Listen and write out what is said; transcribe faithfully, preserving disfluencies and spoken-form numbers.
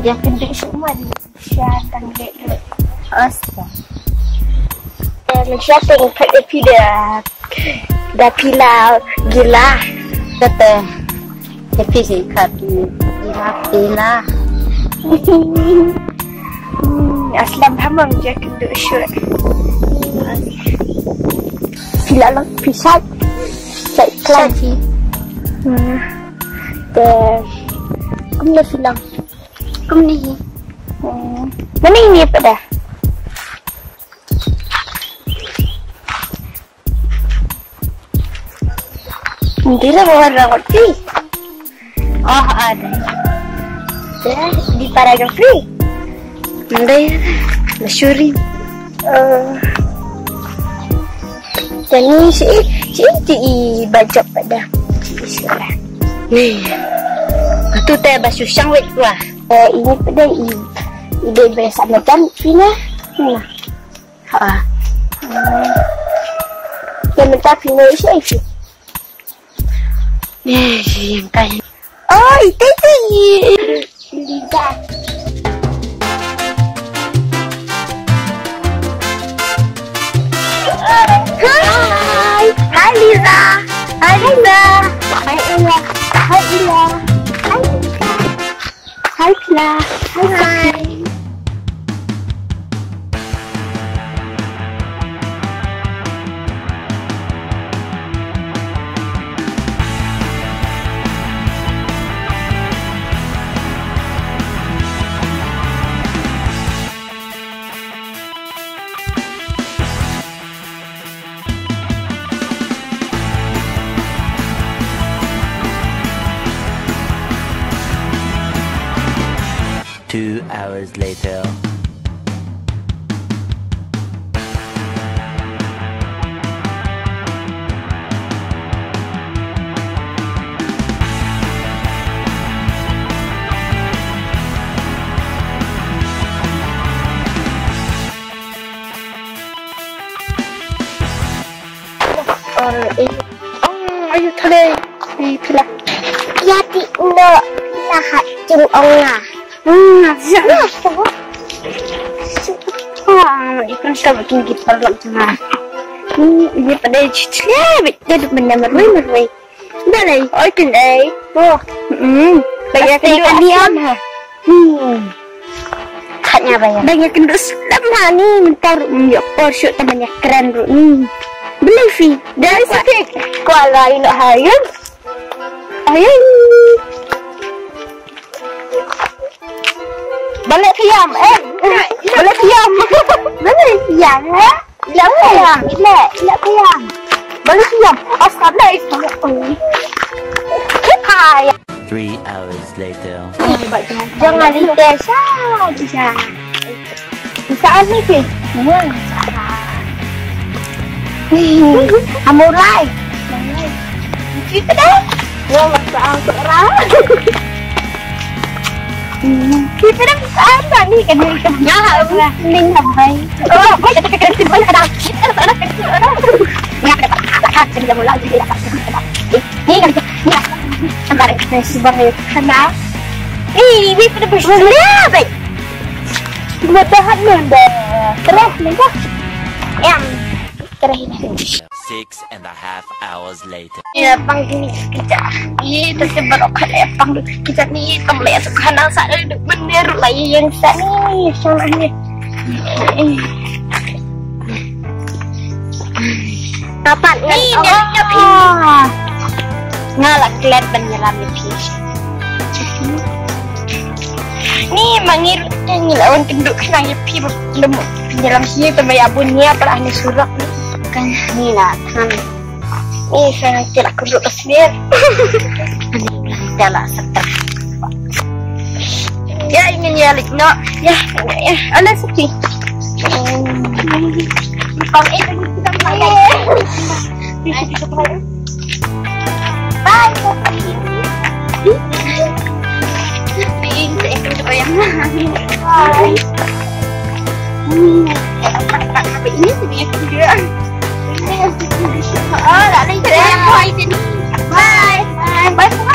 Ïa kynduh shuh mo, sha tang leh leh. Astaga. Eh, sha tang phet ïa phi da, da phi la gila. Kata. Ïa phi sha ka phi gila phi la. Hmm, aslam hamang ïa kynduh shuh. Phi la long phi shait. Shait khlaiñ. Shait phi. Hmm. Te kumno phi long? Kumne hi. Hmm. Mane ine pat da? Ym dei la ba wan rangod phi. Oh, ade. Te, di para jong phi. Ym dei, la shuri. Eh. Te ni shi, shi ti i ba jop pat da. Shi sura. Ni. Atu te ba shu shang wit wa. Eh, ini pat da i, i dei ba sa madan phi na. Na. Ha. Te mynta phi ngi shi shi. Ni shi yang kai. Oi, te te. Liza. Hi. Hi, Liza. Hi, Liza. Hi, Ella. Hi, Ella. Hi, Liza. Hi, Pila. Hi, Sophie. Two hours later. Ong, ayu thale, i Pila. Ïa ti no, Pila ha jing ong nga. Hmm, ïa. Ïa, so. Ah, ma ikun sa ba kin ki parlok nga. Hmm, ïa pada cicit, ïa, bet, ïa, duk benda marwei, marwei. Balei? Oi, kin ei. Oh. Hmm. Ba ïa kin ei, kin ei, am, ha. Hmm. Khat nya ba ïa. Ba ïa kynduh slem ha ni, mynta ruh ym ïoh por shuh, tang ban ïa kren ruh ni. Balei phi? Balei phi? Kwah la ïa noh ha ïing. Ha ïing. Balei phi ïam, eh? Balei phi ïam? Balei phi ïam, eh? Ila phi ïam, ila, ila phi ïam. Balei phi ïam? Asal ila phi ïam. Hai. Three hours later. Jangan ite sha, sha. Saan ni phi. Amulai. Kita dah. Wah, masa aku ra. Kita dah, apa ni kan ni? Ya, ning dah, hai. Oh, kita kita kita kita dah. Ni ada tak ada kan dia mula jadi dah. Ni kan ni. Sampai saya sudah kena. Eh, ini pada bersedia, baik. Dua tahan ni dah. Terus ni dah. Em. Six and a half hours later. Ïa pang kini kita. Ih, tersebar okat ïa pang kita ni, tang leh tu kan sa duk bener lai yang sa ni, sama ni. Dapat ni, ni. Nga la klet ban ïalam ïa phi. Ni ma ngi ruh ngi la wan kynduh khnang ïa phi ba lem phi ïalam hi, tang ba ïa bun nia para ni surok ni. Kan ni la than. Ni sa ngi la kynduh ka snier. Ni la sa tak. Ïa, ini ïa leit noh. Ïa, ïa. Ala sepi. Pang eh, kita main. Bye, Sophie. Bye. Ini sebenarnya juga. Oh, tak ada yang. Bye. Bye. Bye.